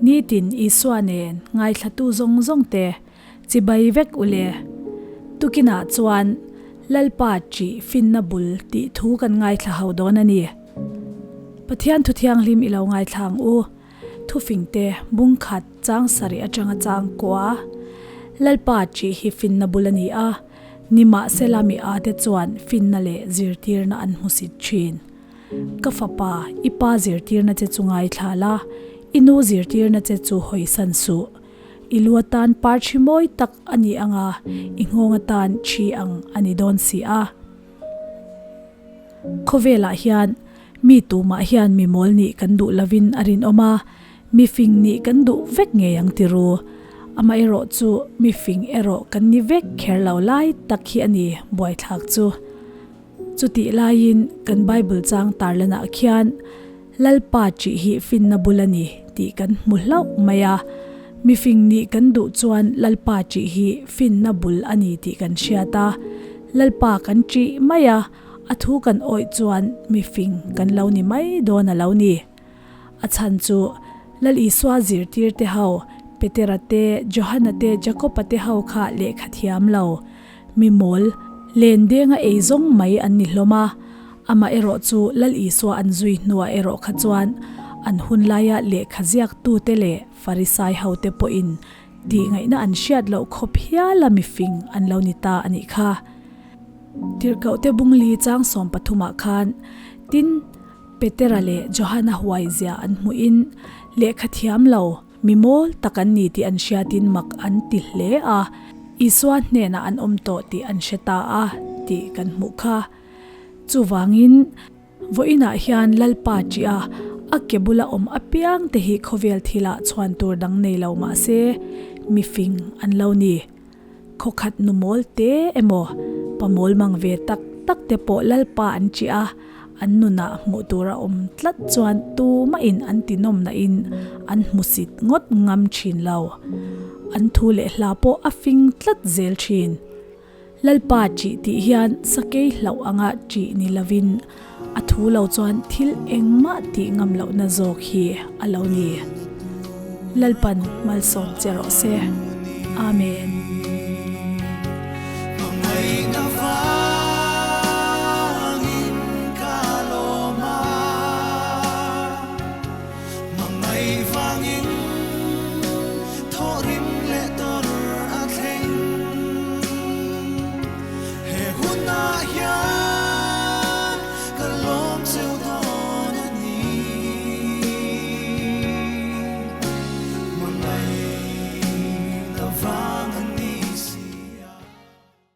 Nitin Isua nen ngaithlatu zawng zawng te chibai vek u le. Tukinah chuan Lalpa ṭih finna bul tih thu kan ngaithla ho dawn a ni. Pathian thu thianghlim i lo ngaithla ang u. Thufingte bungkhat chang sarih atanga chang kua. Lalpa ṭih hi finna bul a ni a, nimahsela mi ate chuan finna leh zirtirna an hmusit ṭhin. Ka fapa, i pa zirtirna che chu ngaithla la, i nu zirtirna che chu hawisan suh. I lu atan par ṭhi mawi tak a ni ang a, i nghawng atan ṭhi ang a ni dawn si a. Khawvelah hian mi tumah hian mi mawl nih kan duh lovin a rinawm a, mi fing nih kan duh vek ngei ang ti ru. Amaherawh chu mi fing erawh kan ni vek kher lo lai tak hi a ni buaithlak chu. Chutih laiin kan Bible chang tarlanah khian Lalpa ṭih hi finna bul a ni tih kan hmu hlauh mai a. Mi fing nih kan duh chuan Lalpa ṭih hi finna bul a ni tih kan hriat a. Lalpa kan ṭih mai a, a thu kan awih chuan mi fing kan lo ni mai dawn a lo ni. A chhan chu Lal Isua zirtirte ho, Petera te, Johana te, Jakoba te ho kha lehkha thiam lo, mi mawl, len denga ei zawng mai an ni hlawm a. Amah erawh chu Lal Isua an zui hnuah erawh kha chuan an hun laia lehkha ziaktute leh Farisai hote pawhin tihngaihna an hriat loh khawp hiala mifing an lo ni ta a nih kha. Tirhkohte bungli chang sawmpathumah khan tin Petera leh Johana huaizia an hmuhin lehkha thiam lo, mi mawl tak an ni tih an hriatin mak an ti hle a, Isua hnenah an awm tawh tih an hre ta a tih kan hmuh kha. Chuvangin, vawiinah hian Lalpa ṭih a, a ke bula awm apiang te hi khawvel thilah chhuan tur dang nei lo mah se, mi fing an lo ni. Khawkhat nu mawl te emaw, pa mawl mang ve tak tak te pawh Lalpa an ṭih a, an nunah hmuh tur a awm tlat chuan tumahin an tinawmna in an hmusit ngawt ngam ṭhin lo. An thu leh hla pawh a fing tlat zel ṭhin. Lalpa ṭih tih hian sakei hlauh anga ṭih ni lovin a thu lo chuan thil engmah tih ngam lohna zawk hi a lo ni. Lalpan malsawm che rawh se. Amen.